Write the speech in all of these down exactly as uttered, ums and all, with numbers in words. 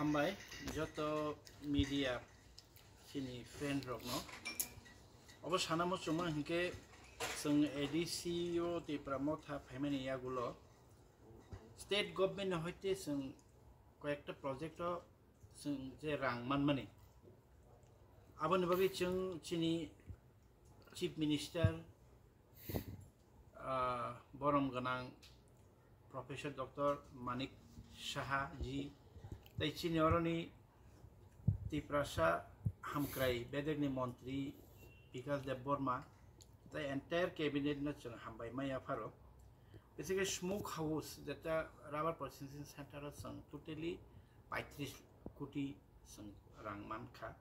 Hambai joto media chini friend rokno. Obo sana muchungma hinkhe chwng A D C o Tipra Motha phaimani yagulo state government ni hoite chwng koyekta project o chwng je rang manmani, aboni bagwi chwng chini Chief Minister, ah, borom gwnang Professor Doctor Manik Saha ji, tei chini oroni Tiprasa hamkrai bedekni montri Bikash Debbarma, tei entire cabinet no chwng hambai maya pharo. Basically smoke house, jeta rubber processing center o chwng totally paitris koti chwng rang mankha,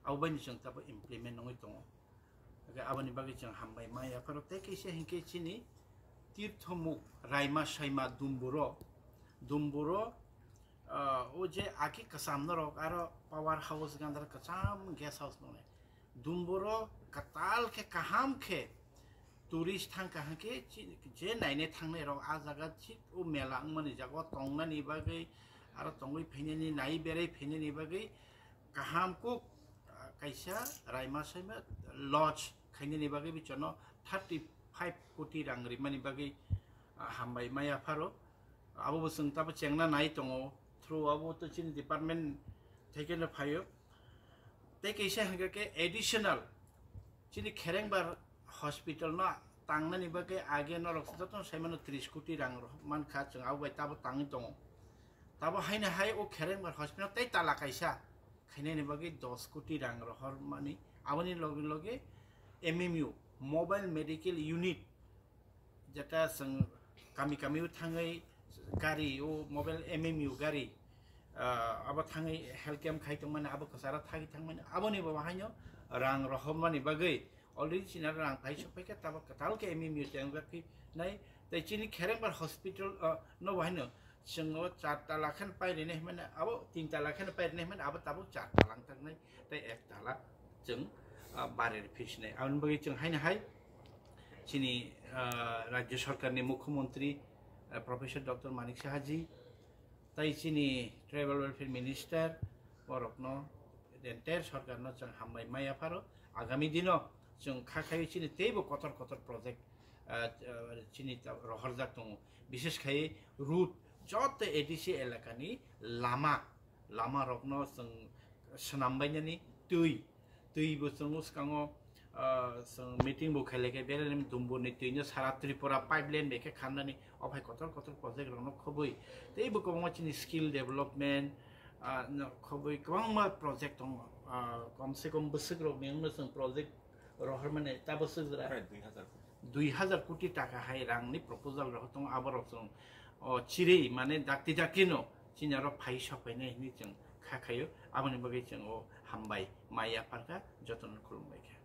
abo baini chwng tabo implement wngwi tongo. Hwnkhe aboni bagwi chwng hambai maya pharo. Tei kaisa hinkhe chini Tirthomuk Raima Saima Dumburo, Dumburo, ah, o je agi kwcham norok aro power house gandar kwcham guest house nongnai. Dumburo kwtal khe kaham khe tourist thang kaham khe chi-, je naine thangnai rok a jaga thik o mela wngmani jaga o tongnani bagwi aro tongwi phainani nai berai phainani bagwi kaham kuk, ah, kaisa Raima Saima lodge khainani bagwi bichano thirty five koti rang rimani bagwi, ah, hambai maya pharo. Abo bo chwng tabo chengna nai tongo, through abo to chini department theke no phaio. Tei kaisa hwnkha khe additional chini Kherengbar hospital no tangnani bagwi age norok jotono saimano tris koti rang rw mankha, chwng abo bai tabo tangwi tongo. Tabo haino hai o Kherengbar hospital tei tala kaisa khainani bagwi dos koti rang rohormani, aboni loge loge M M U, Mobile Medical Unit, jeta chwng kami kami o thangwi gari, o mobile M M U gari, ah, abo thangwi health camp khai tongmani, abo kwcharo thagwi thangmani, aboni bo haino rang rohormani bagwi already chini rang phai sok phaikha, tabo kwtal khe M M U tengjak phi nai, tei chini Kherengbar hospital, ah, no bo haino chwng o char tala khe pairine himani, abo tin tala khe pairine himani, abo tabuk char tala wngthaknai, tei ek tala chwng, ah, barir phisnai. Aboni bagwi chwng haino hai chini, ah, Rajya Sarkarni Mukhyamantri, ah, Professor Doctor Manik Saha ji, tei chini Tribal Welfare Minister, borokno, entire sarkarno chwng hambai maya pharo. Agami dino chwng kha khaio chini teibo kotor kotor project, ah, ah, chini ta-, rohorjak tongo. Bishes khai road, joto A D C elakani lama, lama rokno chwng swnam bainani twi, twi bo chwng bwskango, ah, chwng meeting bo khailai khe, belai ni Dumburni twino sara Tripura pipeline bai khe khamnani, o phai kotor kotor project rokno khobwi. Tei bo kwbangma chini skill development, ah, no khobwi kwbangma project tongo. Ah, kom se kom bwswk rokni wngno chwng project rohormani ta bwswk jora. Prai dui hazar koti. Dui hazar koti taka hai rangni proposal rohor tongo, aborok chwng, o, chiri mane dakti dakti no chini aro phai sok phainai hinwi chwng kha khaio, aboni bagwi chwng o hambai maya pharkha, jotono khulumbai kha.